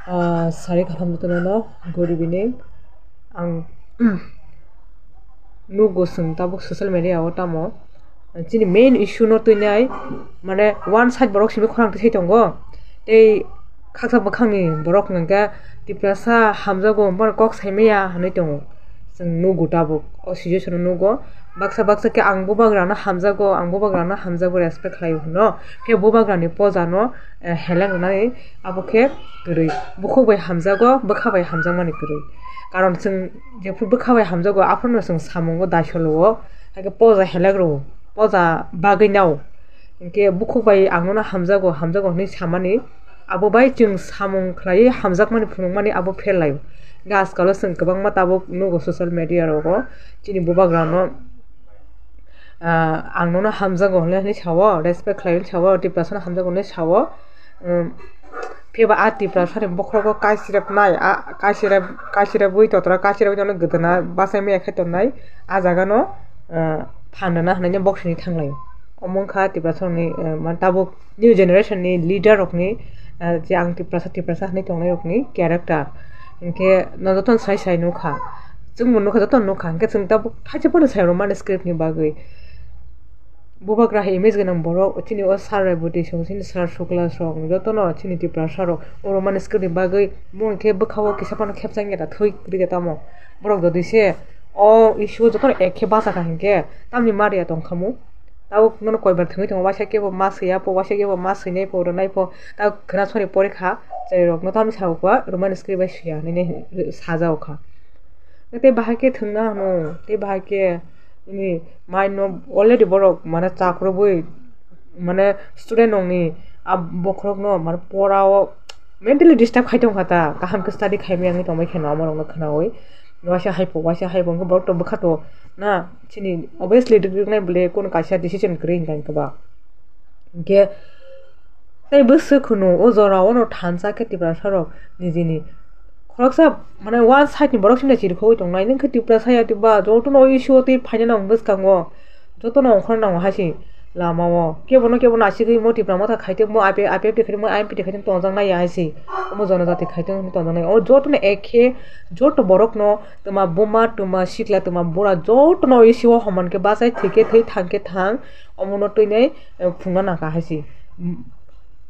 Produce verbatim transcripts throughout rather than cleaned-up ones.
Ah, sari katham jotono no good evening. Ang nugo chwng tabuk social media o tamo chini main issue no twi nai, mane one side borok simi khorang twi sai tongo, tei khaksa bwkhakni borok hwnkhe Tiprasa hamjago, bono kok sai maya hinwi tongo. Chwng nugo tabuk, o situation o nugo. Baksa baksa khe ang bubagrano hamjago, ang bubagrano hamjago, respect khlaio hwno. Khe bubagrani poja no, eh, heleng rwnani abo khe kwrwi. Bukhuk bai hamjago, bwkha bai hamjakmani kwrwi. Karon chwng jephru bwkha bai hamjago, aphuru no chwng samungo daisolo o, hakhe poja heleng rwo, poja bagwi nao. Hinkhe bukhuk bai ang nono hamjago, hamjago hinwi samani, abo bai chwng samung khlaiwi hamjakmani phunukmani abo pherlaio. Hinkhe ajkalo chwng kwbangma tabuk nugo social media rogo chini bubagrano, ah, ang nono hamjago hinwi, hinwi sao, respect khlaiwi sao, Tiprasano hamjago hinwi sao. Um, phiya ba a Tiprasani bokhorogo kaisirep nai, a kaisirep, kaisirepwi totra, kaisirepwi nono gwdana bachai maya khe tongnai, a jagano, ah, phan rwna hinwi boksini thanglaio. Omo wngkha Tiprasarokni, eh, mane tabuk new generation ni leader rokni, eh, je ang Tiprasa, Tiprasa hinwi tongnai rokni character. Hinkhe no jotono sai sai nukha. Chwngbo nukha, jotono nukha. Hinkhe chwng tabuk thaisa phano sai rwmani script ni bagwi. Bubagra hai image gwnang borok, chini o Sir Reboti song, chini Sir Shukla song, jotono chini Tiprasa rok o rwmani script ni bagwi. Bo hinkhe bwkha o kisa phano khepsa wngya da, thwi rwgya tamo. Borok jodi se o issue o jotono ek khe bachakha hinkhe tamni ma rwya tongkhamu. Tabuk nono koibar thwngwi tongo, waisa kebo ma swiya pho, waisa kebo ma swinai pho, rwnai pho, tabuk khwna sori porikha, chwrairokno tamni sago kha, rwmani script bai swiya hinwi sajao kha. Tei bahai khe thwngna hwno, tei bahai khe nini mind no already borok mane chakrubui, mane student rokni a bokhorokno mane pora o mentally disturb khai tongkha ta, kaham khe study khai maya wngwi tongbai kheno amorokno khwnaui. Waisa hai pho, waisa hai pho, hwnkhe borok to bwkha to na, chini obviously rwgwknai bwle kono kaisa decision kwrwi hinkha hinkhe ba. Hinkhe tei bwswk hwno o jora o no thansa khe Tiprasa rok nijini khoroksa, mane, one side ni borok sini chirikhogwi tongnai, nwng khe Tiprasa ya tei ba jotono o issue o tei phainani ang bwskango. Jotono ongkhorna nango hai se lama o. Kebono kebono asigwi mo Tipra Motha khai tongmo, I P F T khai tongmo, I M P T khai tongmo tongjak nai ya hai se. Omo jonojati khai tongmo tongjak nai. O jotono ekhe, joto borokno twma buma, twma sikla, twma bura jotono issue o homan khe bachai thwi khe thwi, thang khe thang. Omono twi nai, eh, phungna nangkha hai se.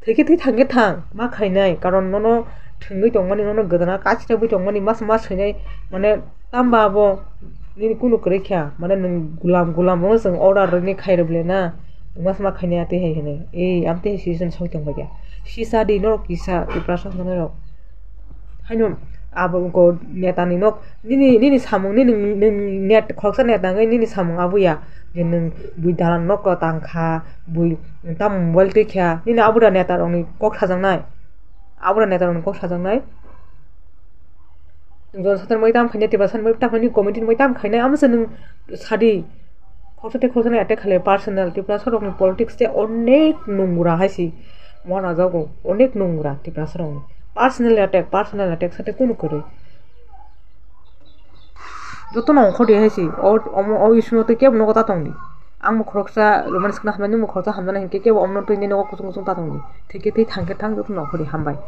Thwi khe thwi, thang khe thang, ma khainai, karon nono thwngwi tongmani, nono gwdana kachirabwi tongmani, mas mas khainai, mane, tamba abo nini kunu kwrwi kha, mane, nwng gulam, gulam no chwng order rwni khairwk le na, nwng mas ma khainai, atwi hai hinwi, ei, amtwi hai situation soi tongbaikha, sisa di norok kisa, Tiprasa hwnwi rok, haino abo go netani nok, nini, nini samung, nini, nini net khoroksa neta wngwi nini samung abo ya, je nwng bui dalan nokro tangkha, bui tamo mobile twi kha, nini abura neta rokni kok sajaknai, abura neta rokni kok sajaknai. Jon satar moi tam khainai, Tiprasa moi tam khainai, committee moi tam khainai, amo se nwng sadi. Khoroksa tei khoroksa ni attack khailai personal, Tiprasa rokni politics tei onek nungra hai se. Mo na jago, onek nungra Tiprasa rokni. Personal attack, personal attack sate kunu kwrwi. Jotono ongkhordi hai se, o, omo, o issue no tei kebo nogo ta tongdi. Ang bo khoroksa romani sikna hamnai, nwng bo khoroksa hamnai hinkhe kebo omono twi nogo kuchung kuchung ta tongdi. Thikhe thwi thangkhe thang jotono ongkhordi, hambai.